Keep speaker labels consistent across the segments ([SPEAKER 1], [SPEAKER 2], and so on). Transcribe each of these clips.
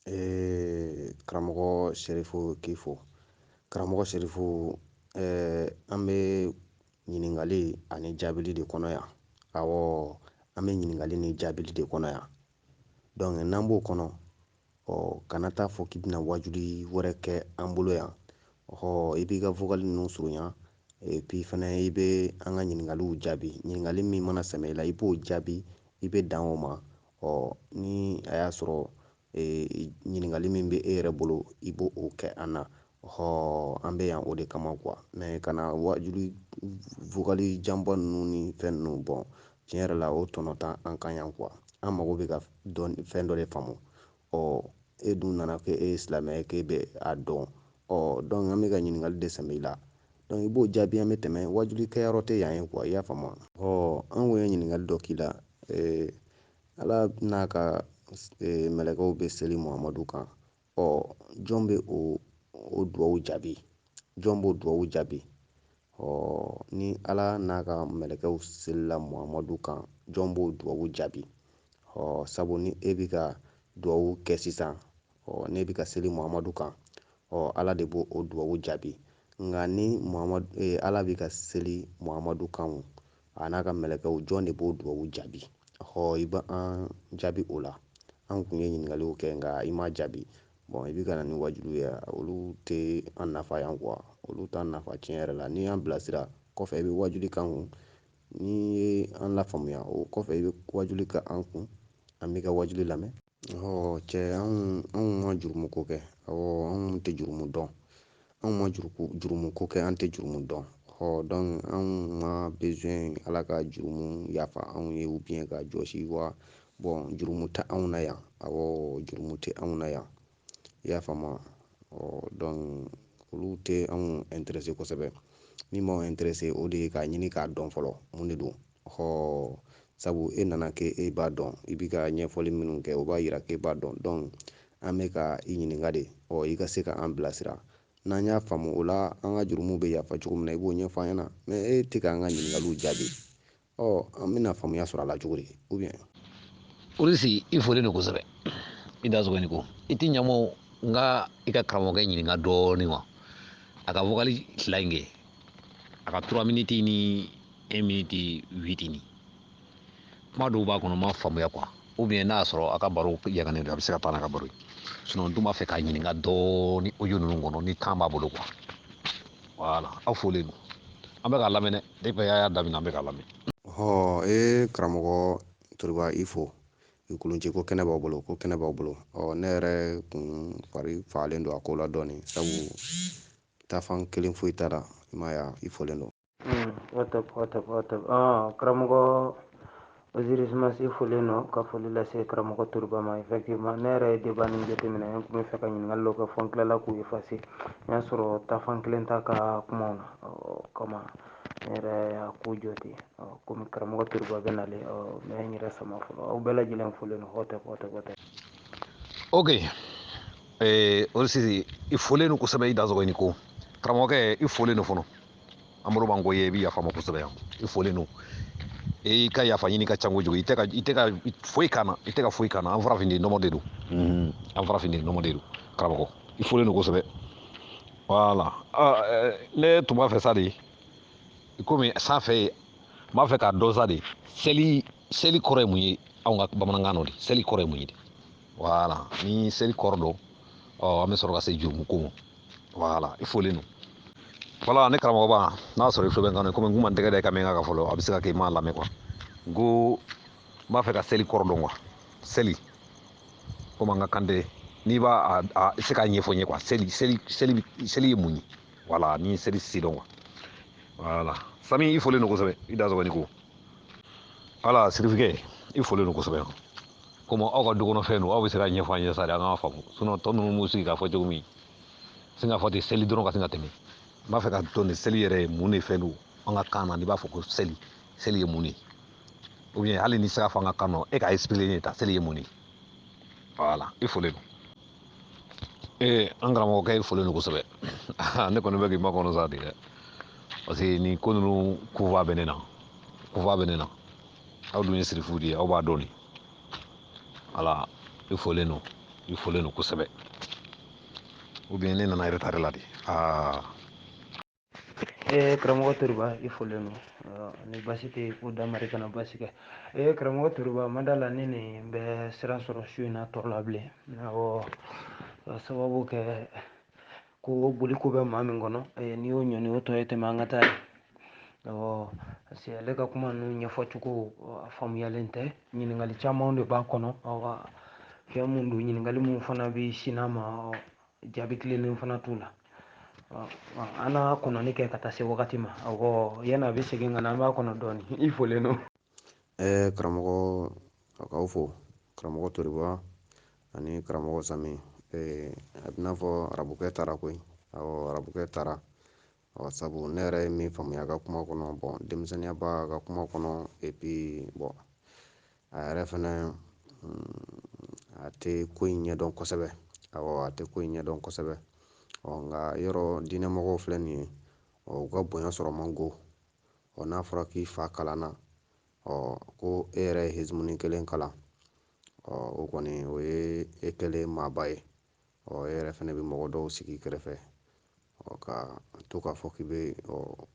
[SPEAKER 1] Karamɔgɔ Serifu k'i fo. Karamɔgɔ Serifu, an bɛ ɲininkali ani jaabili de kɔnɔ yan. Awɔ, an bɛ ɲininkali ni jaabili de kɔnɔ yan. Donc n'an b'o kɔnɔ, ɔ kana taa fɔ k'i bɛna wajuli wɛrɛ kɛ an bolo yan. Ɔhɔ, i b'i ka vocal ninnu surunya, et puis fana i bɛ an ka ɲininkaliw jaabi. Ɲininkali min mana sɛmɛ i la, i b'o jaabi, i bɛ dan o ma. Ɔ ni a y'a sɔrɔ ɲininkali min bɛ e yɛrɛ bolo, i b'o o kɛ an na. Ɔhɔ, an bɛ yan o de kama quoi. Mais kana wajuli vocal janba ninnu ni fɛn ninnu bɔn, tiɲɛ yɛrɛ la o tɔnɔ t'an kan yan quoi. An mago bɛ ka dɔn fɛn dɔ de faamu. Ɔ e dun nana k'e ye silamɛ ye, k'e bɛ a dɔn. Ɔ donc an bɛ ka ɲininkali de sɛmɛ i la. Donc i b'o jaabi, an bɛ tɛmɛ. Wajuli kɛyɔrɔ tɛ yan ye quoi, i y'a faamu. Ɔ an kun ye ɲininkali dɔ k'i la. Ala n'a ka mɛlɛkɛw bɛ seli Muhamadu kan. Ɔ jɔn bɛ o duwawu jaabi? Jɔn b'o duwawu jaabi? Ɔ ni Ala n'a ka mɛlɛkɛw selila Muhamadu kan, jɔn b'o duwawu jaabi? Ɔ sabu ni e bɛ ka duwawu kɛ sisan, ɔ n'e bɛ ka seli Muhamadu kan, ɔ Ala de b'o o duwawu jaabi. Nka ni Muhamadu, Ala bɛ ka seli Muhamadu kan, a n'a ka mɛlɛkɛw, jɔn de b'o duwawu jaabi? Ɔ i bɛ an jaabi o la. An kun ye ɲininkaliw kɛ nka i ma jaabi. Bon i bɛ ka na ni wajulu ye, olu tɛ an nafa yan quoi. Olu t'an nafa tiɲɛ yɛrɛ la. N'i y'an bilasira kɔfɛ, i bɛ wajuli k'an kun. N'i ye an lafaamuya o kɔfɛ, i bɛ wajuli kɛ an kun. An b'i ka wajuli lamɛn. Ɔ cɛ, anw ma jurumu ko kɛ. Awɔ, anw tɛ jurumu dɔn. Anw ma jurumu ko kɛ, an tɛ jurumu dɔn. Ɔ donc anw ma besoin Ala ka jurumu yafa anw ye ou bien ka jɔsi wa. Bon jurumu tɛ anw na yan. Awɔ, jurumu tɛ anw na yan. I y'a faamu. Ɔ donc olu tɛ anw intéressé kosɛbɛ. Min b'anw intéressé, o de ye k'a ɲini k'a dɔn fɔlɔ mun de don. Ɔhɔ, sabu e nana k'e b'a dɔn, i b'i ka ɲɛfɔli minnu kɛ, o b'a yira k'e b'a dɔn. Donc an bɛ ka i ɲininka de, ɔ i ka se ka an bilasira. N'an y'a faamu o la, an ka jurumuw bɛ yafa cogo min na, i b'o ɲɛfɔ an ɲɛna. Mais e tɛ k'an ka ɲininkaliw jaabi. Ɔ an bɛna faamuya sɔrɔ a la cogo di? Ou bien?
[SPEAKER 2] Olisi, i folen don kosɛbɛ. I da sɔgɔ ni ko. I ti ɲamɔ n ka i ka karamɔgɔkɛ ɲininka dɔɔnin wa? A ka vocal fila in kɛ. A ka 3 minutes ni 1 minute 8 ni. Kuma dɔw b'a kɔnɔ n ma faamuya quoi. Ou bien n'a y'a sɔrɔ a ka baro yagannen don, a bɛ se ka taa n'a ka baro ye. Sinon n tun b'a fɛ k'a ɲininka dɔɔnin audio ninnu kɔnɔ ni temps b'a bolo quoi. Voilà, aw folen don. An bɛ k'a lamɛn dɛ. Depuis a y'a daminɛ an bɛ k'a lamɛn.
[SPEAKER 1] Ɔhɔ, karamɔgɔ Toriba, i fo. I kulunci ko kɛnɛ b'aw bolo, ko kɛnɛ b'aw bolo. Ɔ ne yɛrɛ kun fari fagalen don a ko la dɔɔnin, sabu taafan kelen foyi t'a la. I m'a ye, i folen don.
[SPEAKER 3] Watap, watap, watap. Ah, karamɔgɔ Osiris Masi folen don, ka foli lase karamɔgɔ Toriba ma. Effectivement, ne yɛrɛ ye débat nin jateminɛ, n tun bɛ fɛ ka ɲininkali dɔ kɛ fɔ n tilala k'u effacer. N y'a sɔrɔ taafan kelen t'a ka kumaw na. Ɔ kama ne yɛrɛ y'a ko jɔ ten. Ɔ komi karamɔgɔ Toriba bɛ nalen, ɔ n bɛ n yɛrɛ sama fɔlɔ. Aw bɛɛ lajɛlen folen don. Hɔtɛp, hɔtɛp, hɔtɛp.
[SPEAKER 2] Ok. Olisi, i folen don kosɛbɛ, i da sɔgɔ ni ko. Karamɔgɔkɛ, i folen don fɔlɔ. An bolo b'an ko ye, i bɛ yafa ma kosɛbɛ yan. I folen don. I ka yafa ɲini ka ca kojugu. I tɛ ka foyi kan na, i tɛ ka foyi kan na. An farafin de nɔmɔ de don. An farafin de nɔmɔ de don. Karamɔgɔ, i folen don kosɛbɛ. Voilà. Ah, ne tun b'a fɛ sa de, komi sanfɛ n b'a fɛ k'a dɔn sa de, seli kɔrɔ ye mun ye anw ka bamanankan nɔ de? Seli kɔrɔ ye mun ye de? Voilà, ni seli kɔrɔ dɔn, ɔ an bɛ sɔrɔ ka se jurumu ko ma. Voilà, i folen don. Voilà, ne karamɔgɔba, n'a sɔrɔ i tulo bɛ n kan na, komi n kun ma n tɛgɛ da i ka min kan fɔlɔ, a bɛ se ka kɛ i m'a lamɛn quoi. N ko n b'a fɛ ka seli kɔrɔ dɔn quoi. Seli, komi an ka kan tɛ, n'i b'a a se k'a ɲɛfɔ n ye quoi. Seli ye mun ye? Voilà, ni seli si dɔn quoi. Voilà, Sami, i folen don kosɛbɛ, i da sɔgɔ ni ko. Voilà, Sirifikɛ, i folen don kosɛbɛ. Komi aw ka du kɔnɔ fɛn don, aw bɛ se ka ɲɛfɔ an ye sa de, an k'a faamu. Sinon tɔ ninnu b'u sigi k'a fɔ cogo min, sin k'a fɔ ten seli dɔrɔn ka sin ka tɛmɛ. N b'a fɛ ka dɔn de, seli yɛrɛ ye mun de fɛn don an ka kan na? N'i b'a fɔ ko seli, seli ye mun de ye? Ou bien hali n'i se k'a fɔ an ka kan nɔ, e k'a expliquer ne ta, seli ye mun de ye? Voilà, i folen don. An karamɔgɔkɛ, i folen don kosɛbɛ. Ne kɔni bɛ k'i makɔnɔ sa de dɛ, parce que nin ko ninnu kufa bɛ ne na, kufa bɛ ne na. Aw dun ye sirifu de ye, aw b'a dɔn de. Voilà, i folen don. I folen don kosɛbɛ. Ou bien ne nana retard la de. Aa.
[SPEAKER 3] Karamɔgɔ Toriba, i folen don. Ni basi tɛ ko damari kana basi kɛ. Karamɔgɔ Toriba, ma da la ne nin bɛ sira sɔrɔ su in na tɔ la bilen. Awɔ, ka sababu kɛ ko boli ko bɛ maa min kɔnɔ, n'i y'o ɲɔni o tɔ ye tɛmɛ an ka taa ye. Awɔ, parce que ale ka kuma ninnu ɲɛfɔcogo a faamuyalen tɛ. Ɲininkali caman de b'a kɔnɔ. Awa, fɛn mun don, ɲininkali mun fana bɛ sin a ma, jaabi tilennen fana t'u la. An n'a kɔnɔni kɛ ka taa se wagati ma. Awɔ, yanni a bɛ segin ka na, an b'a kɔnɔ dɔɔni. I folen don.
[SPEAKER 1] Karamɔgɔ, a k'aw fo. Karamɔgɔ Toriba ani karamɔgɔ Sami. A bɛ n'a fɔ arabukɛ taara koyi. Awɔ, arabukɛ taara. Ɔ, sabu ne yɛrɛ ye min faamuya a ka kuma kɔnɔ, bon, denmisɛnninya b'a ka kuma kɔnɔ, et puis bon, a yɛrɛ fɛnɛ, a tɛ ko in ɲɛdɔn kosɛbɛ. Awɔ, a tɛ ko in ɲɛdɔn kosɛbɛ. Ɔ, nka yɔrɔ diinɛmɔgɔw filɛ nin ye, ɔ, u ka bonya sɔrɔ man go. Ɔ, n'a fɔra k'i fa kalanna, ɔ, ko e yɛrɛ ye hizimuni kelen kalan, ɔ, o kɔni o ye e kɛlen maaba ye. Ɔ, e yɛrɛ fɛnɛ bɛ mɔgɔ dɔw sigi kɛrɛfɛ, ɔ, ka to k'a fɔ k'i bɛ, ɔ,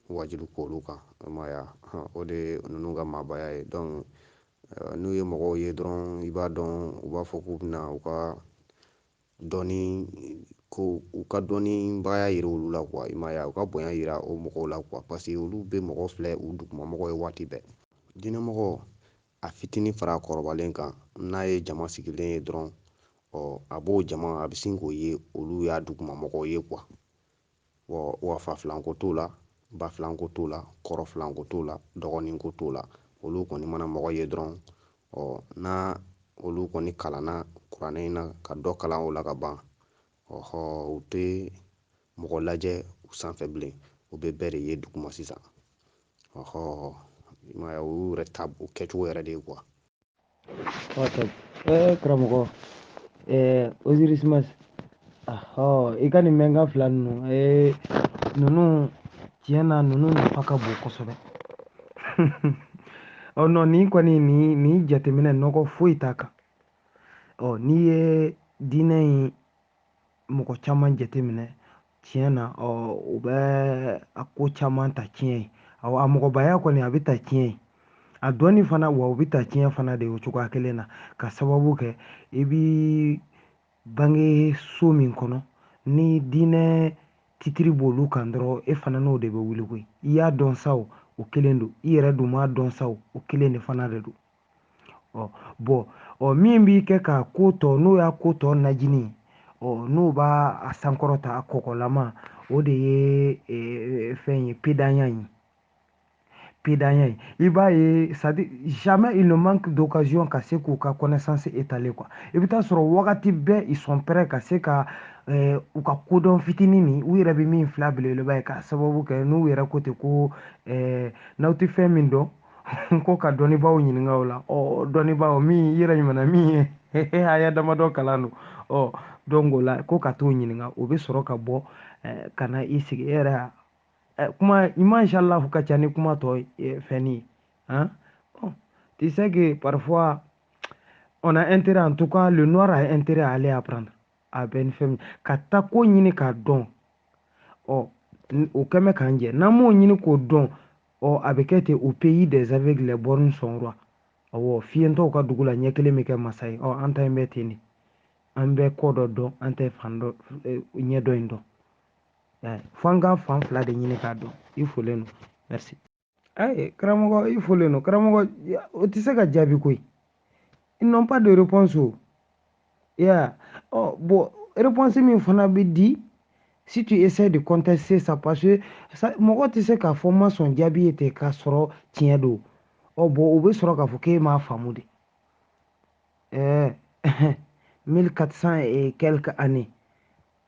[SPEAKER 1] wajibi k'olu kan. O ma ye wa? O de ye ninnu ka maabaya ye. Donc, n'u ye mɔgɔw ye dɔrɔn, i b'a dɔn u b'a fɔ k'u bɛna u ka dɔnni ko u ka dɔnnibagaya yira olu la quoi. I m'a ye wa? U ka bonya yira o mɔgɔw la quoi, parce que olu bɛ mɔgɔ filɛ u dugumamɔgɔ ye waati bɛɛ. Diinɛmɔgɔ a fitinin fara kɔrɔbalen kan, n'a ye jama sigilen ye dɔrɔn, ɔ, a b'o jama, a bɛ sin k'o ye olu y'a dugumamɔgɔw ye quoi. Wa fa filanko t'o la, ba filanko t'o la, kɔrɔ filanko t'o la, dɔgɔnin ko t'o la. Olu kɔni mana mɔgɔ ye dɔrɔn, ɔ, n'a olu kɔni kalanna kuranɛ in na ka dɔ kalan o la ka ban, ɔhɔ, u tɛ mɔgɔ lajɛ u sanfɛ bilen, u bɛ bɛɛ de ye duguma sisan. Ɔhɔ, i m'a ye, o y'u yɛrɛ ta o kɛcogo yɛrɛ de ye quoi.
[SPEAKER 3] Karamɔgɔ, Osiris Mas, ahɔ, i ka nin mɛnkan fila ninnu, ninnu tiɲɛ na, ninnu nafa ka bon kosɛbɛ. Ɔ, non, nin kɔni, nin jateminɛ nɔgɔ foyi t'a kan. Ɔ, n'i ye diinɛ in mɔgɔ caman jateminɛ, tiɲɛ na, ɔ, u bɛ a ko caman ta tiɲɛ ye. Awɔ, a mɔgɔbaya kɔni a bɛ ta tiɲɛ ye. A dɔnni fana, wa u bɛ ta tiɲɛ fana de o cogoya kelen na, ka sababu kɛ i bi bange so min kɔnɔ, ni diinɛ titiri b'olu kan dɔrɔn, e fana n'o de bɛ wuli koyi. I y'a dɔn sa o, o kelen don. I yɛrɛ dun m'a dɔn sa o, o kelen de fana de don. Ɔ, bɔn, ɔ, min b'i kɛ ka ko tɔ, n'o y'a ko tɔ najini, ɔ, n'o b'a a sankɔrɔta a kɔkɔlama, o de ye fɛn ye, pédanya ye. Pédanya ye. I b'a ye, c'est-à-dire jamais il ne manque d'occasion ka se k'u ka connaissance étaler quoi. I bɛ taa sɔrɔ wagati bɛɛ ils sont prêts ka se ka u ka kodɔn fitinin nin, u yɛrɛ bɛ min filɛ belebeleba ye, k'a sababu kɛ n'u yɛrɛ ko ten ko n'aw tɛ fɛn min dɔn, ko ka dɔnnibaaw ɲininka o la. Ɔ, dɔnnibaaw min i yɛrɛ ɲumanna min ye haya damadɔ kalan don. Ɔ, donc o la ko ka t'o ɲininka, o bɛ sɔrɔ ka bɔ ka na i sigi e yɛrɛ kuma mashallah ka ca ni kuma tɔ ye fɛn ye, hein. Bon, tu sais que parfois on a intérêt, en tout cas le noir a intérêt à aller apprendre a bɛ ni fɛn min ka taa ko ɲini k'a dɔn. Ɔ, o kɛn bɛ k'an jɛ, n'an m'o ɲini k'o dɔn, ɔ, a bɛ kɛ ten au pays des aveugles les borgnes sont rois. Awɔ, fiyentɔw ka dugu la ɲɛ kelen bɛ kɛ masa ye. Ɔ, an ta in bɛ ten de, an bɛ kɔ dɔ dɔn, an tɛ fan dɔ ɲɛ dɔ in dɔn, fo an ka fan fila de ɲini k'a dɔn. I folen don, merci. Ayi, karamɔgɔ, i folen don. Karamɔgɔ, o tɛ se ka jaabi koyi. Ils n'ont pas de réponse o. Yeah. Oh, bon, réponse min fana bɛ di, si tu essaies de contester ça, parce que mɔgɔ tɛ se k'a fɔ ma sɔn jaabi ye ten k'a sɔrɔ tiɲɛ don. Ɔ, bon, o bɛ sɔrɔ k'a fɔ k'e m'a faamu de. 1400 et quelques années,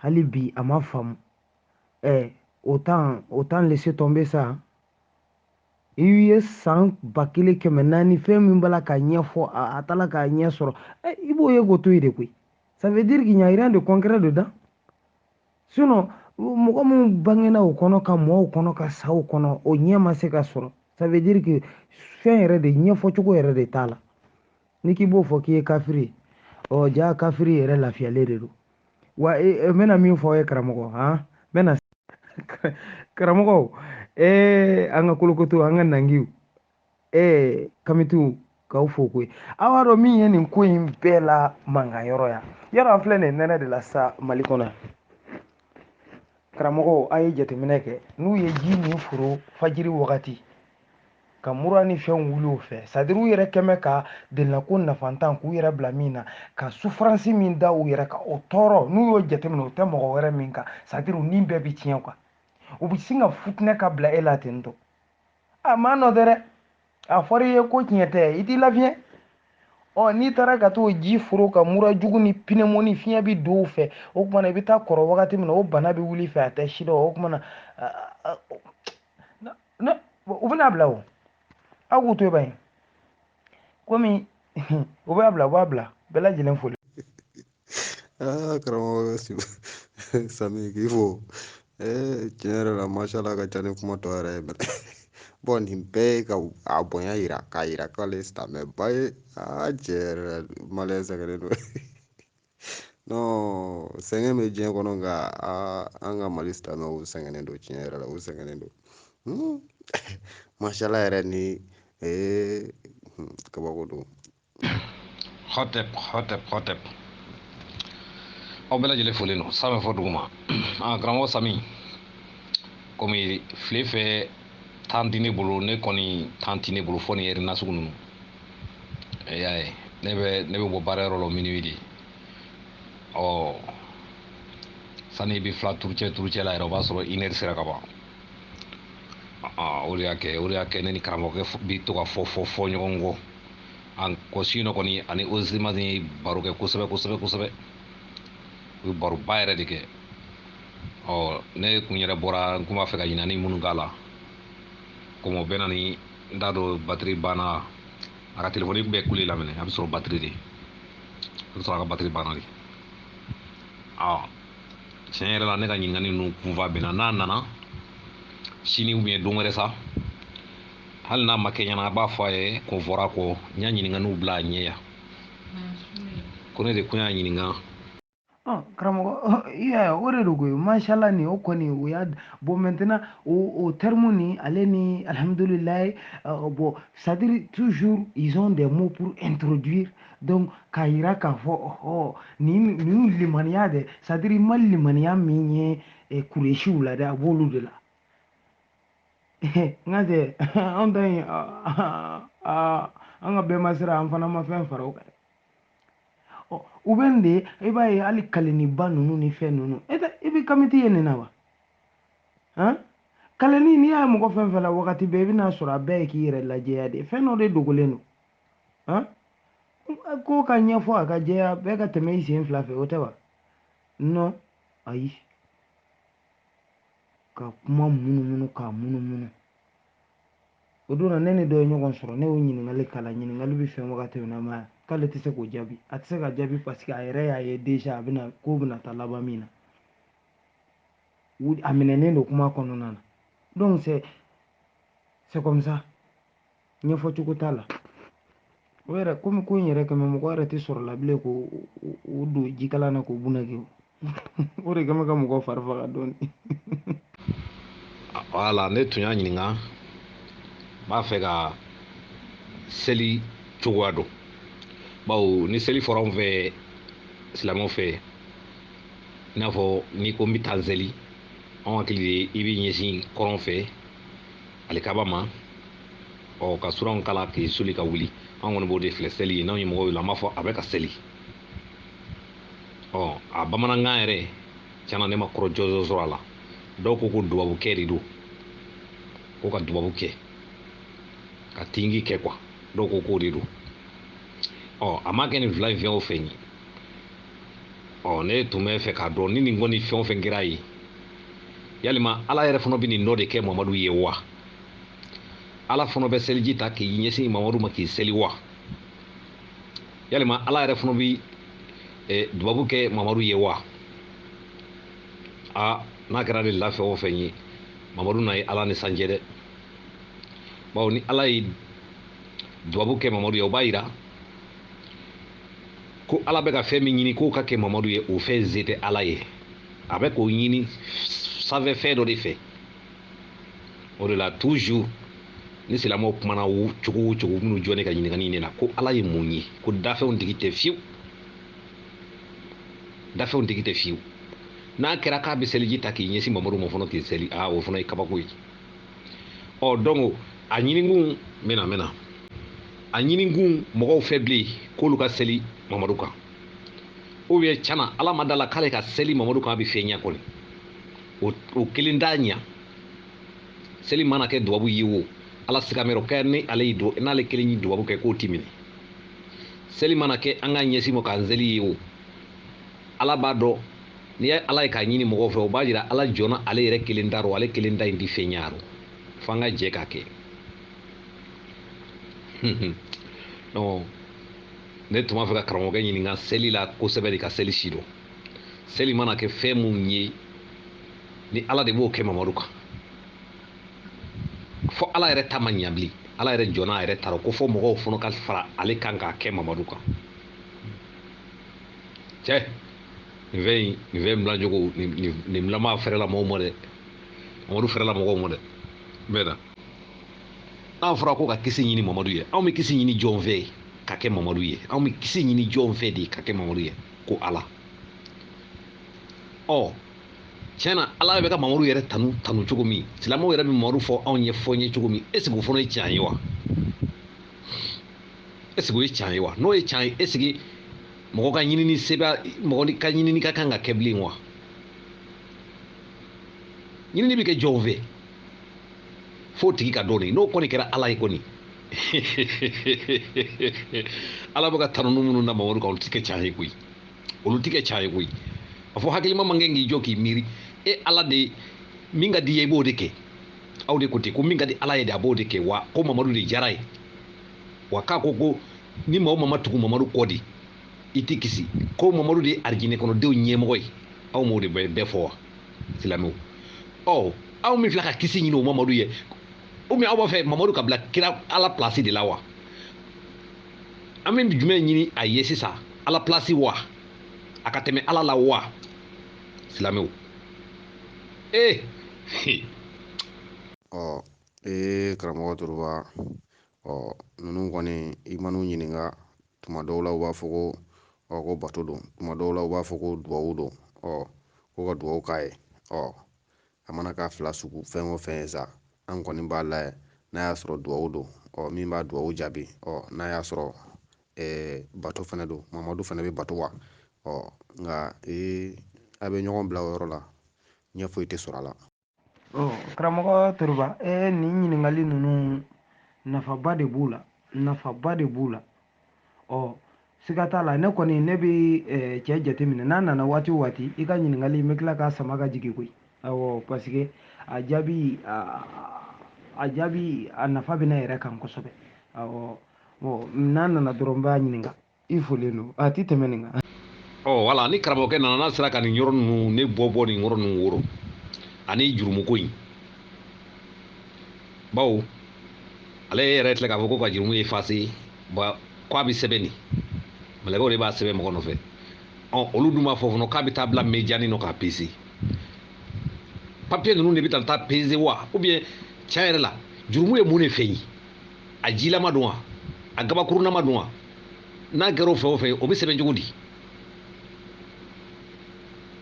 [SPEAKER 3] hali bi a ma faamu. Autant laisser tomber ça. I ye san 1400 fɛn min b'a la k'a ɲɛfɔ, a taala k'a ɲɛ sɔrɔ, i b'o ye k'o to yen de koyi. Ça veut dire qu'il n'y a rien de concret dedans. Sinon, mɔgɔ min bangena o kɔnɔ ka mɔ o kɔnɔ ka sa o kɔnɔ, o ɲɛ ma se ka sɔrɔ, ça veut dire que fɛn yɛrɛ de ɲɛfɔcogo yɛrɛ de t'a la. N'i k'i b'o fɔ k'i ye kafiri ye. Ɔ ja kafiri yɛrɛ lafiyalen de don. Wa n bɛna min fɔ aw ye karamɔgɔ, han, n bɛna karamɔgɔ, an ka kolokoto, an ka nangiw, kamitiw, k'aw fo koyi. Aw b'a dɔn min ye nin ko in bɛɛ la mankan yɔrɔ ya. Yarɔ an filɛ nin nɛnɛ de la sa Mali kɔnɔ yan. Karamɔgɔw, a ye jateminɛ kɛ, n'u ye ji min foro fajiri wagati ka mura ni fɛnw wuli o fɛ, c'est à dire u yɛrɛ kɛmɛ ka delilako nafantan k'u yɛrɛ bila min na, ka souffrance min da u yɛrɛ kan, o tɔɔrɔ, n'u y'o jateminɛ, o tɛ mɔgɔ wɛrɛ min kan, c'est à dire u ni bɛɛ bɛ tiɲɛ quoi. U bɛ sin ka futinɛ ka bila e la ten tɔ. A ma nɔ tɛ dɛ, a fɔra i ye ko tiɲɛ tɛ, i t'i lafiɲɛ. Ɔ n'i taara ka t'o ji foro ka mura jugu ni pneumonie, fiɲɛ bɛ don o fɛ, o tuma na i bɛ taa kɔrɔ wagati min na, o bana bɛ wuli fɛ, a tɛ si dɔn. O tuma na u bɛna bila o, aw k'u to yen ban komi u b'a bila, u b'a bila bɛɛ lajɛlen foli.
[SPEAKER 1] Aa karamɔgɔ Sami, k'i fo. Tiɲɛ yɛrɛ la, masala ka ca ni kuma tɔ yɛrɛ ye mɛnɛ. Bon, nin bɛɛ ye ka a bonya yira, k'a yira k'ale ye silamɛba ye. Aa tiɲɛ yɛrɛ la, maliyɛn sɛgɛnnen don. Non, sɛgɛn bɛ diɲɛ kɔnɔ, nka aa an ka Mali silamɛw sɛgɛnnen don, tiɲɛ yɛrɛ la, u sɛgɛnnen don. Masala yɛrɛ ni kabako don.
[SPEAKER 2] Hotep, hotep, hotep. Aw bɛɛ lajɛlen folen don sanfɛ fɔ duguma. Ah, karamɔgɔ Sami, komi file fɛ tan tɛ ne bolo, ne kɔni tan tɛ ne bolo fɔ ni ɛri nasugu ninnu. E y'a ye, ne bɛ bɔ baarayɔrɔ la minuit de. Ɔ sani i bɛ fila turucɛ turucɛ la yɛrɛ, o b'a sɔrɔ une heure sera ka ban. O de y'a kɛ, o de y'a kɛ ne ni karamɔgɔkɛ bɛ to ka fɔ fɔ fɔ ɲɔgɔn kɔ. An kɔ su in kɔni, ani Ozima ye baro kɛ kosɛbɛ kosɛbɛ kosɛbɛ. U ye baroba yɛrɛ de kɛ. Ɔ ne kun yɛrɛ bɔra, n kun b'a fɛ ka ɲinani minnu k'a la, komi o bɛ na ni n t'a dɔn batiri banna, a ka telefɔni bɛ kule la minɛ, a bɛ sɔrɔ batiri de, a bɛ sɔrɔ a ka batiri banna de. Ɔ tiɲɛ yɛrɛ la, ne ka ɲininkali ninnu kunfa bɛnna n'a nana sini ou bien don wɛrɛ sa, hali n'a ma kɛ ɲɛna, a b'a fɔ a ye ko fɔra kɔ, n y'a ɲininkaliw bila a ɲɛ yan, ko ne de kun y'a ɲininka.
[SPEAKER 3] Ɔ karamɔgɔ, i y'a ye, o de don koyi. Masala nin, o kɔni o y'a bon. Maintenant o terme ni ale ni alhamdulilayi, bon, c'est à dire toujours ils ont des mots pour introduire, donc k'a yira k'a fɔ ɔhɔ nin nin limaniya dɛ, c'est à dire i ma limaniya min ye kuresiw la dɛ, a b'olu de la. N ka cɛ, anw ta in, an ka bɛɛ ma sira, an fana ma fɛn fara o kan dɛ. Ɔ u bɛ nin de, i b'a ye hali kaleniba ninnu ni fɛn ninnu, e tɛ i bɛ kamiti ye nin na wa? Han, kaleni, n'i y'a ye mɔgɔ fɛn fɛn la wagati bɛɛ, i bɛna sɔrɔ a bɛɛ ye k'i yɛrɛ lajɛya de, fɛn dɔ de dogolen don. Han, ko ka ɲɛfɔ a ka jɛya, bɛɛ ka tɛmɛ i sen fila fɛ, o tɛ wa? Non, ayi, ka kuma munumunu k'a munumunu. O don na, ne ni dɔ ye ɲɔgɔn sɔrɔ, ne y'o ɲininkali k'a la. Ɲininkali bɛ fɛn wagati min na, ma k'ale tɛ se k'o jaabi, a tɛ se ka jaabi parce que a yɛrɛ y'a ye déjà a bɛna ko bɛna taa laban min na, a minɛnen don kuma kɔnɔna na. Donc c'est comme ça, ɲɛfɔ cogo t'a la. O yɛrɛ komi ko in yɛrɛ kɛmɛ mɔgɔ yɛrɛ tɛ sɔrɔ la bilen k'o o don jikalan na k'o bunake, o de kɛmɛ ka mɔgɔ fari faga dɔɔni.
[SPEAKER 2] Wala ne tun y'a ɲininka, n b'a fɛ ka seli cogoya dɔn, bawo ni seli fɔra anw fɛ silamɛw fɛ, i n'a fɔ n'i ko n bɛ taa n seli, anw hakili de i b'i ɲɛsin kɔrɔn fɛ alikaba ma, ɔ ka suranw kala k'i soli ka wuli. An kɔni b'o de filɛ seli ye. N'anw ye mɔgɔw wele, an b'a fɔ a bɛ ka seli. Ɔ a bamanankan yɛrɛ tiɲɛna, ne ma kɔrɔ jɔnjɔn sɔrɔ a la. Dɔw ko ko dubabukɛ de don, ko ka dubabu kɛ ka tingi kɛ kuwa, dɔw ko k'o de don. Ɔ a ma kɛ nin fila in fɛn o fɛn ye. Ɔ ne tun bɛ fɛ k'a dɔn ni nin kɔni fɛn o fɛn kɛra ye, yalima Ala yɛrɛ fana bɛ nin dɔ de kɛ Mamadu ye wa? Ala fana bɛ seliji ta k'i ɲɛsin Mamadu ma k'i seli wa? Yalima Ala yɛrɛ fana bɛ dubabu kɛ Mamadu ye wa? A n'a kɛra de la fɛn o fɛn ye, Mamadu n'a ye Ala ni sanjɛ dɛ, bawo ni Ala ye dubabu kɛ Mamadu ye, o b'a yira Ko Ala bɛ ka fɛn min ɲini k'o ka kɛ Mamadu ye, o fɛn se tɛ Ala ye. A bɛ k'o ɲini sanfɛ fɛn dɔ de fɛ. O de la toujours ni silamɛw kumana cogo o cogo, minnu jɔ ne ka ɲininkali in de la ko Ala ye mun ye, ko dafɛnw tigi tɛ fiyewu, dafɛnw tigi tɛ fiyewu. N'a kɛra k'a bɛ seliji ta k'i ɲɛsin Mamadu ma fana k'i seli, aa o fana ye kabako ye. Ɔ donc a ɲinikun n bɛna a ɲinikun mɔgɔw fɛ bilen k'olu ka seli Mamadu kan, ou bien tiɲɛna Ala ma da la k'ale ka seli Mamadu kan a bɛ fɛn ɲɛ kɔni, o kelen t'a ɲɛ. Seli mana kɛ dubabu ye o, Ala siga mɛrɛ kɛ ni ale ye n'ale kelen ye dubabu kɛ k'o ti minɛ. Seli mana kɛ an ka ɲɛsin ma k'an seli ye o, Ala b'a dɔn n'i ye Ala ye k'a ɲini mɔgɔw fɛ, o b'a jira Ala jɔnna ale yɛrɛ kelen ta rɔ, ale kelen ta in ti fɛn ɲɛ rɔ, f'an ka jɛ k'a kɛ. Donc ne tun b'a fɛ ka karamɔgɔkɛ ɲininka seli la kosɛbɛ de, ka seli si dɔn. Seli mana kɛ fɛn mun ye ni Ala de b'o kɛ Mamadu kan, fo Ala yɛrɛ ta ma ɲa bilen, Ala yɛrɛ jɔnna a yɛrɛ ta rɔ, ko fo mɔgɔw fana ka fara ale kan k'a kɛ Mamadu kan. Cɛ nin fɛn in, nin fɛn dilancogo, nin bilama fɛrɛla mɔgɔw ma dɛ, Mamadu fɛrɛla mɔgɔw ma dɛ. N bɛ na n'a fɔra ko ka kisi ɲini Mamadu ye, anw bɛ kisi ɲini jɔn fɛ ka kɛ Mamadu ye? Anw bɛ kisi ɲini jɔn fɛ de ka kɛ Mamadu ye? Ko Ala. Ɔ tiɲɛna Ala bɛ ka Mamadu yɛrɛ tanu cogo min, silamɛw yɛrɛ bɛ Mamadu fɔ anw ye fɔ n ye cogo min, est ce que o fana ye tiɲɛ ye wa? Est ce que o ye tiɲɛ ye wa? N'o ye tiɲɛ ye, est ce que mɔgɔ ka ɲinini sɛbɛn, mɔgɔ ka ɲinini ka kan ka kɛ bilen wa? Ɲinini bɛ kɛ jɔn fɛ f'o tigi ka dɔn de, n'o kɔni kɛra Ala ye kɔni. Ala bɛ ka tanuni minnu da Mamadu kan, olu ti kɛ tiɲɛ ye koyi, olu ti kɛ tiɲɛ ye koyi. A fɔ hakilima man kɛ k'i jɔ k'i miiri, e Ala de min ka di ye i b'o de kɛ. Aw de ko ten ko min ka di Ala ye de a b'o de kɛ, wa ko Mamadu de diyara ye, wa k'a ko ko ni maa o maa ma tugu Mamadu kɔ de i ti kisi, ko Mamadu de ye arijinɛ kɔnɔdenw ɲɛmɔgɔ ye. Aw m'o de bɛɛ fɔ wa silamɛw? Ɔ aw min filɛ ka kisi ɲini o Mamadu ye, ou bien aw b'a fɛ Mamadu ka bila kira Ala place de la wa? An bɛ jumɛn ɲini a ye sisan, Ala place wa? A ka tɛmɛ Ala la wa? Silamɛw ee.
[SPEAKER 1] Ɔ karamɔgɔ Turuba, ɔ ninnu kɔni i man'u ɲininka tuma dɔw la u b'a fɔ ko ɔ ko bato don, tuma dɔw la u b'a fɔ ko duwawu don, ɔ ko ka duwawu k'a ye. Ɔ a mana k'a fila sugu fɛn o fɛn ye sa, an kɔni b'a layɛ n'a y'a sɔrɔ duwawu don, ɔ min b'a duwawu jaabi, ɔ n'a y'a sɔrɔ bato fana don, Mamadu fana bɛ bato wa? Ɔ nka a bɛ ɲɔgɔn bila o yɔrɔ la, ɲɛ foyi tɛ sɔrɔ a la.
[SPEAKER 3] Ɔ karamɔgɔ Turuba, nin ɲininkali ninnu nafaba de b'u la, nafaba de b'u la. Ɔ siga t'a la, ne kɔni ne bɛ cɛ jateminɛ, n'a nana waati o waati i ka ɲininkali n bɛ tila k'a sama ka jigin koyi. Awɔ, parce que a jaabi a nafa bɛ ne yɛrɛ kan kosɛbɛ. Awɔ, bon n'a nana dɔrɔn n b'a ɲininka. I folen don, a ti tɛmɛ nin kan.
[SPEAKER 2] Ɔ wala ni karamɔgɔkɛ nana n'a sera ka nin yɔrɔ ninnu ne bɔ nin yɔrɔ ninnu woro ani jurumuko in, bawo ale yɛrɛ tila k'a fɔ ko ka jurumu effacer, k'a bɛ sɛbɛn nin mɛlɛkɛw de b'a sɛbɛn mɔgɔ nɔfɛ. Ɔ olu dun b'a fɔ fana k'a bɛ taa bila médiane nɔ k'a peser. Papier ninnu de bɛ taa peser wa? Ou bien tiɲɛ yɛrɛ la jurumu ye mun de fɛn ye? A jilama don wa? A gabakurunama don wa? N'a kɛra o fɛn o fɛn, o bɛ sɛbɛn cogo di?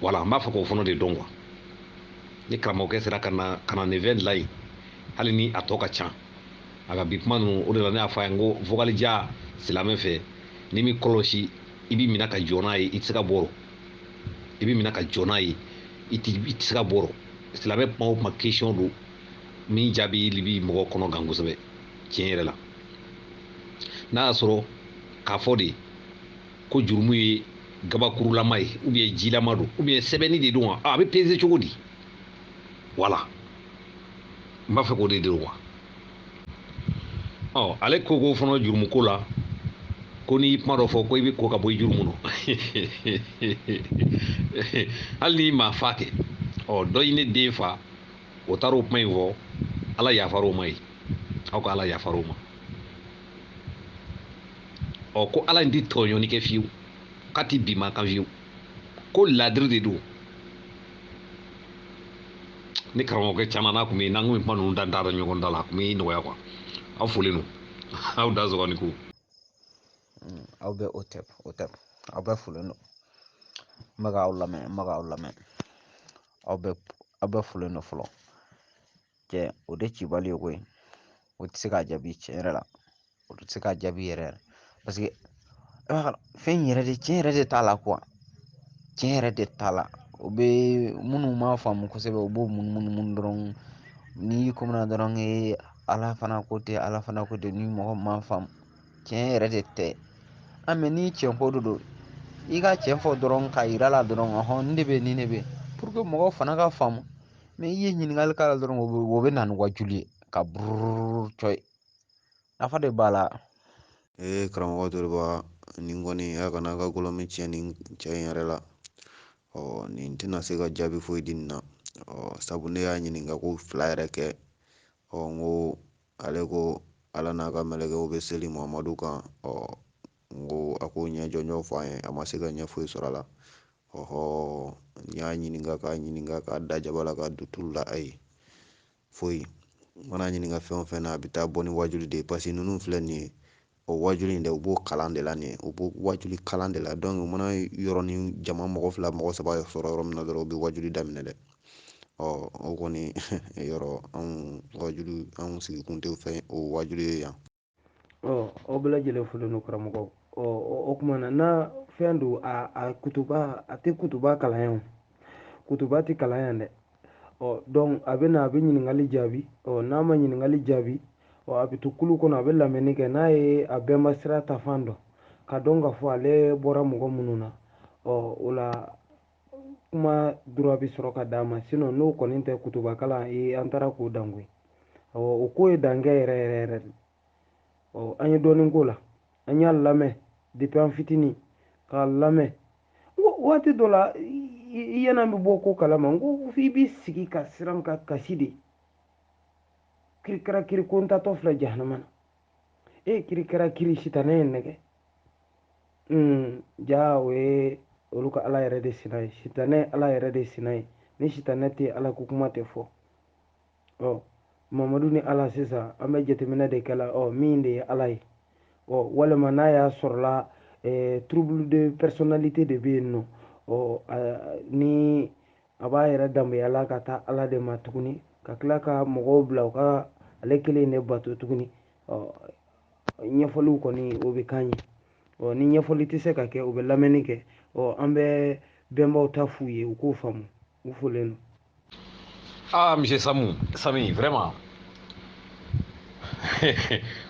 [SPEAKER 2] Wala n b'a fɛ k'o fana de dɔn quoi. Ni karamɔgɔkɛ sera ka na nin fɛn dilan yen, hali ni a tɔ ka ca, a ka bi kuma ninnu, o de la ne y'a fɔ a ye n ko vocal ja silamɛ fɛ, n'i m'i kɔlɔsi i b'i minɛ ka jɔ n'a ye, i tɛ se ka bɔ, i b'i minɛ ka jɔ n'a ye, i tɛ se ka bɔ. Silamɛ kuma o kuma question don min jaabi bi mɔgɔ kɔnɔ gan kosɛbɛ tiɲɛ yɛrɛ la. N'a y'a sɔrɔ k'a fɔ de ko jurumu ye gabakurulama ye ou bien jilama don ou bien sɛbɛnni de don wa, a bɛ peser cogo di? Wala n b'a fɛ k'o de dɔn wa. Ɔ ale ko fana jurumuko la ko n'i kuma dɔ fɔ ko i bɛ ko ka bɔ i jurumu nɔ, hali n'i maa fa kɛ. Ɔ dɔ ye ne den fa, o taara o kuma in fɔ, Ala yafar'o ma ye, aw ka Ala yafar'o ma. Ɔ ko Ala in tɛ tɔɲɔni kɛ fiyewu. K'a ti bi ma kan fiyewu, ko ladiri de don. Ni karamɔgɔkɛ caman n'a kun bɛ yen, n'an kun bɛ kuma ninnu da ɲɔgɔn da la, a kun bɛ nɔgɔya quoi. Aw folen don, aw da sɔgɔ ni ko.
[SPEAKER 4] Aw bɛ o tɛ o tɛ, aw bɛɛ folen don. N bɛ k'aw lamɛn, n bɛ k'aw lamɛn. Aw bɛɛ folen don fɔlɔ. Cɛ, o de cibali ye koyi. O tɛ se k'a jaabi tiɲɛ yɛrɛ la. O tɛ se k'a jaabi yɛrɛ yɛrɛ. Parce que fɛn yɛrɛ de, tiɲɛ yɛrɛ de t'a la quoi. Tiɲɛ yɛrɛ de t'a la. O bɛ minnu m'a faamu kosɛbɛ, u b'o munumunu dɔrɔn. N'i komina dɔrɔn ee Ala fana ko ten, Ala fana ko ten, ni mɔgɔ m'a faamu. Tiɲɛ yɛrɛ de tɛ. An mɛ ni tiɲɛ ko de don, i ka tiɲɛ fɔ dɔrɔn k'a yira la dɔrɔn, ɔhɔn nin de bɛ nin de bɛ, pour que mɔgɔw fana ka faamu. Mɛ i ye ɲininkali k'a la dɔrɔn, o bɛ na ni wajuli ye ka bururu cɔyi. Nafa de b'a la.
[SPEAKER 1] Ee karamɔgɔ Toriba, nin kɔni a kana ka gɔlɔmi tiɲɛ nin cɛ in yɛrɛ la. Ɔ nin tɛna se ka jaabi foyi di nin na. Ɔ sabu ne y'a ɲininka ko fila yɛrɛ kɛ. Ɔ n ko ale ko Ala n'a ka mɛlɛkɛw bɛ seli Muhamadu kan. Ɔ n ko a k'o ɲɛ jɔnjɔn fɔ an ye, a ma se ka ɲɛ foyi sɔrɔ a la. Ɔhɔ, n y'a ɲininka k'a ɲininka k'a da jaba la k'a don tulu la, ayi foyi. N mana ɲininka fɛn o fɛn na, a bɛ taa bɔ ni wajuli de ye. Parce que ninnu filɛ nin ye, o wajuli in dɛ, u b'o kalan de la nin ye, u b'o wajuli kalan de la. Donc u mana yɔrɔ ni jama mɔgɔ fila mɔgɔ saba sɔrɔ yɔrɔ min na dɔrɔn, u bɛ wajuli daminɛ dɛ. Ɔ o kɔni yɔrɔ anw wajuli, anw sigikun tɛ fɛn o wajuli ye yan.
[SPEAKER 3] Ɔ aw bɛɛ lajɛlen folen don karamɔgɔ. Ɔ o tuma na n'a fɛn don, a kutuba, a tɛ kutuba kalan yan, kutuba tɛ kalan yan dɛ. Ɔ donc a bɛ na, a bɛ ɲininkali jaabi. Ɔ n'a ma ɲininkali jaabi, ɔ a bɛ to kulu kɔnɔ, a bɛ lamɛnni kɛ. N'a ye a bɛnba sira ta fan dɔn, ka dɔn k'a fɔ ale bɔra mɔgɔ minnu na, ɔ o la kuma dura bɛ sɔrɔ ka d'a ma. Sinon n'o kɔni tɛ kutuba kalan ye, an taara k'o dan koyi. Ɔ o ko ye dankɛ yɛrɛ yɛrɛ yɛrɛ de. Ɔ an ye dɔɔnin k'o la, an y'a lamɛn depuis an fitinin k'a lamɛn. Waati dɔ la i ɲɛna bɛ bɔ ko kalama, n ko f'i b'i sigi ka siran ka kasi de. Kirikara kiri ko n tatɔ filɛ jahanama na. E kirikara kiri sitanɛ ye nɛgɛ. Ja o ye olu ka Ala yɛrɛ de sina ye. Sitanɛ Ala yɛrɛ de sina ye. Ni sitanɛ tɛ Ala ko kuma tɛ fɔ. Ɔ Mamadu ni Ala sisan, an bɛ jateminɛ de kɛ la, ɔ min de ye Ala ye. Ɔ walima n'a y'a sɔrɔla trouble de personnalité de bɛ yen nɔ. Ɔ ni a b'a yɛrɛ danbeya la ka taa Ala de ma tuguni, ka tila ka mɔgɔw bila u ka ale kelen de bato tuguni. Ɔ ɲɛfɔliw kɔni o bɛ k'an ye. Ɔ ni ɲɛfɔli tɛ se ka kɛ, u bɛ lamɛnni kɛ. Ɔ an bɛ bɛnbaw ta f'u ye, u k'o faamu. U folen don.
[SPEAKER 2] Ah, monsieur Samou, Sami, vraiment.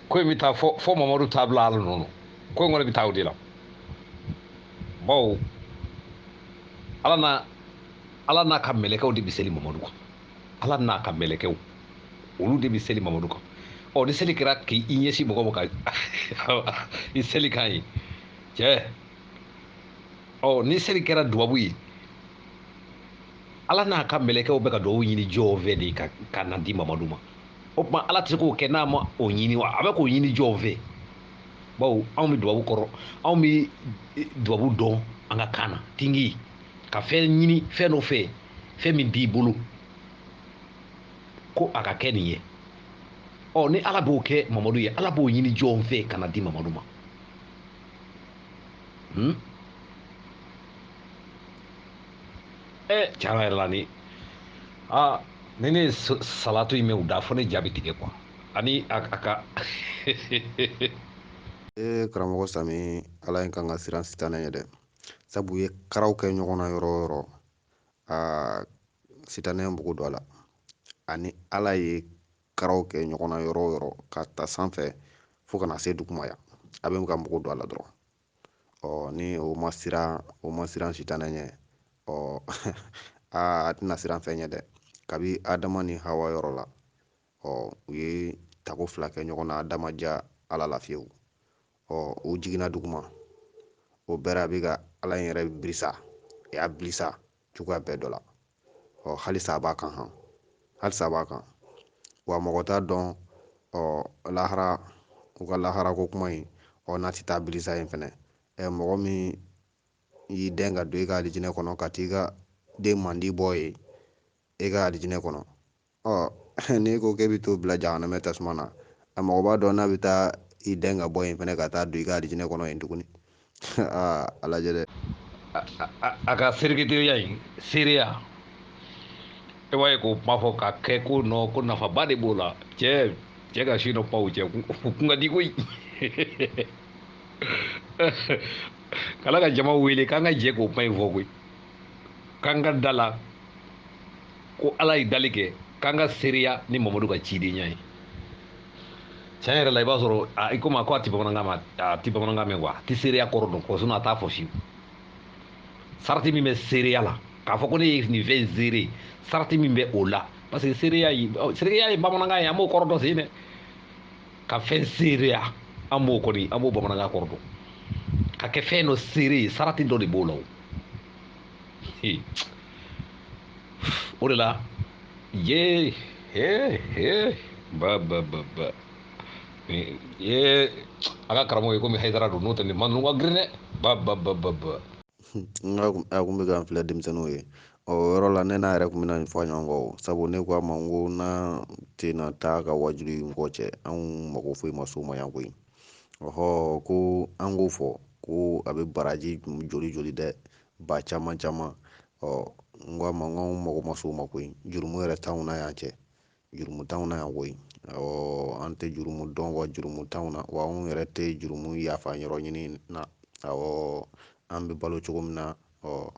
[SPEAKER 2] Ko in bɛ taa fo Mamadu t'a bila ala nɔ. Ko in kɔni bɛ taa o de la. Bawo Ala n'a ka mɛlɛkɛw de bɛ seli Mamadu kan. Ala n'a ka mɛlɛkɛw, olu de bɛ seli Mamadu kan. Ɔ ni seli kɛra k'i ɲɛsin mɔgɔ ma ka i seli kan ye cɛ. Ɔ ni seli kɛra dubabu ye, Ala n'a ka mɛlɛkɛw bɛ ka dubabu ɲini jɔn fɛ de ka na di Mamadu ma. O tuma Ala tɛ se k'o kɛ n'a ma o ɲini wa? A bɛ k'o ɲini jɔn fɛ? Bawo anw bɛ dubabu kɔrɔ, anw bɛ dubabu dɔn an ka kan na. Tingi ka fɛn ɲini fɛn dɔ fɛ, fɛn min b'i bolo ko a ka kɛ nin ye. Ɔ ni Ala b'o kɛ Mamadu ye, Ala b'o ɲini jɔn fɛ ka na di Mamadu ma. Tiɲɛ yɛrɛ la ni ni ne ye salatu in mɛn u da, fo ne jaabi tigɛ quoi. Ani a ka
[SPEAKER 1] Ee karamɔgɔ Sami, Ala in kan ka siran sitanɛ ɲɛ dɛ. Sabu u ye karaw kɛ ɲɔgɔn na yɔrɔ o yɔrɔ, aa sitanɛ ye bugu don a la. Ani Ala ye karaw kɛ ɲɔgɔn na yɔrɔ o yɔrɔ, ka ta sanfɛ fo ka na se duguma yan, a bɛ ka mugu don a la dɔrɔn. Ɔ ni o ma siran, o ma siran sitanɛ ɲɛ, ɔ aa a tɛna siran fɛn ɲɛ dɛ. Kabi Adama ni Hawa yɔrɔ la, ɔ u ye tako fila kɛ ɲɔgɔn na, Adama ja Ala la fiyewu. Ɔ u jiginna duguma, o bɛɛ a bɛ ka Ala in yɛrɛ bilisa, a y'a bilisa cogoya bɛɛ dɔ la. Ɔ halisa a b'a kan han, halisa a b'a kan. Wa mɔgɔ t'a dɔn, ɔ lahara, u ka lahara ko kuma in, ɔ n'a tɛ taa bilisa yen fɛnɛ. Ɛ mɔgɔ min y'i dɛn ka don i ka alijinɛ kɔnɔ ka t'i ka den mandi bɔ yen e ka alijinɛ kɔnɔ. Ɔ n'e ko k'e bɛ t'o bila jahanamɛ tasuma na, a mɔgɔ b'a dɔn n'a bɛ taa i dɛn ka bɔ yen fɛnɛ ka taa don i ka alijinɛ kɔnɔ yen tuguni. Aa a lajɛ dɛ.
[SPEAKER 2] A ka sereketeriya in seereya, e b'a ye k'o kuma fɔ ka kɛ ko nɔ ko nafaba de b'o la. Cɛ ka si dɔ paw cɛ o kun ka di koyi. K'ala ka jama wele k'an ka jɛ k'o kuma in fɔ koyi, k'an ka da la ko Ala ye dali kɛ k'an ka seereya ni Mamadu ka cidenya ye. Tiɲɛ yɛrɛ la, i b'a sɔrɔ i komi a ko a ti bamanankan ma, a ti bamanankan mɛn quoi, a ti seereya kɔrɔ dɔn ko sinon a t'a fɔ fiyewu. Sarati min bɛ seereya la k'a fɔ ko ne ye nin fɛn seere, sarati min bɛ o la, parce que seereya ye bamanankan ye, an b'o kɔrɔ dɔn sen dɛ. Ka fɛn seereya, an b'o kɔni, an b'o bamanankan kɔrɔ dɔn. Ka kɛ fɛn dɔ seere ye, sarati dɔ de b'o la o. O de la ye he he ba ba ba ba ye a ka karamɔgɔ ye komi Hayidara don, n'o tɛ nin ma ninnu ka girin dɛ. Ba ba ba ba ba.
[SPEAKER 1] N ka a kun bɛ k'an filɛ denmisɛnninw ye. O yɔrɔ la ne n'a yɛrɛ kun bɛna nin fɔ ɲɔgɔn kɔ, sabu ne ko a ma n ko n'a tɛna taa ka wajuli in kɔ cɛ, anw mago foyi ma s'o ma yan koyi. Ɔhɔ, ko an k'o fɔ ko a bɛ baraji joli joli dɛ, ba caman caman. Ɔ n ko a ma n ko anw mago ma s'o ma koyi, jurumu yɛrɛ t'anw na yan cɛ, jurumu t'anw na yan koyi. Awɔ, an tɛ jurumu dɔn wa jurumu t'anw na, wa anw yɛrɛ tɛ jurumu yafa yɔrɔ ɲini na. Awɔ, an bɛ balo cogo min na, ɔ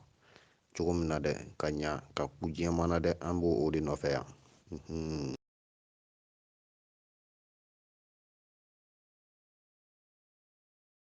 [SPEAKER 1] cogo min na dɛ, ka ɲa ka ku diɲɛ ma na dɛ, an b'o de nɔfɛ yan.